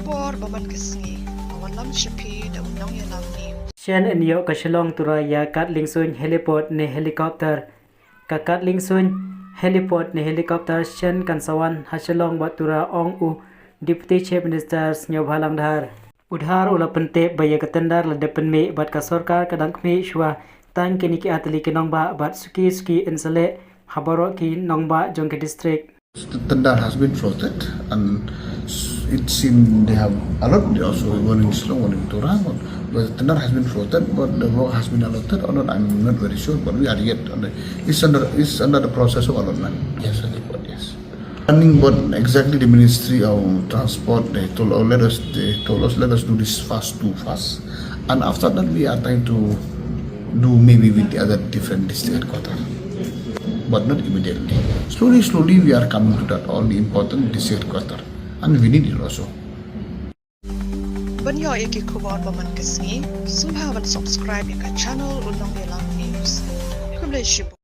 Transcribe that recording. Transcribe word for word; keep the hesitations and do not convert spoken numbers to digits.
Por ba man ka sngi, ba wan lam sha phi da u nongïalam news. Shen yn ïoh ka Shillong Tura ïa Katlingsuin heliport ne helicopter. Ka Katlingsuin heliport ne helicopter shen kan sa wan ha Shillong bad Tura, ong u Deputy Chief Minister Sniawbhalang Dhar. U Dhar u la pyntip ba ïa ka tender la dep pynmih bad ka sorkar ka dang khmih shuwa tang kine ki artylli ki nongbah bad suki suki yn sa leh ha baroh ki nongbah jong ka district. The tender has been floated and s- it seems they have allotted also one in Shillong, one in Tura, but the tender has been floated, but the work has been allotted or not, I'm not very sure, but we are yet on the, it's under, it's under the process of allotment. Yes, I think, but yes. Planning, but exactly the Ministry of Transport, they told, oh, let us, they told us, let us do this fast, too fast. And after that, we are trying to do maybe with the other different district headquarter, but not immediately. Slowly, slowly, we are coming to that all the important district headquarter, and we need it also. Ban ïoh ïa ki khubor ba man ka sngi, sngewbha ban subscribe ïa ka channel U Nongïalam News. Khublei shibun.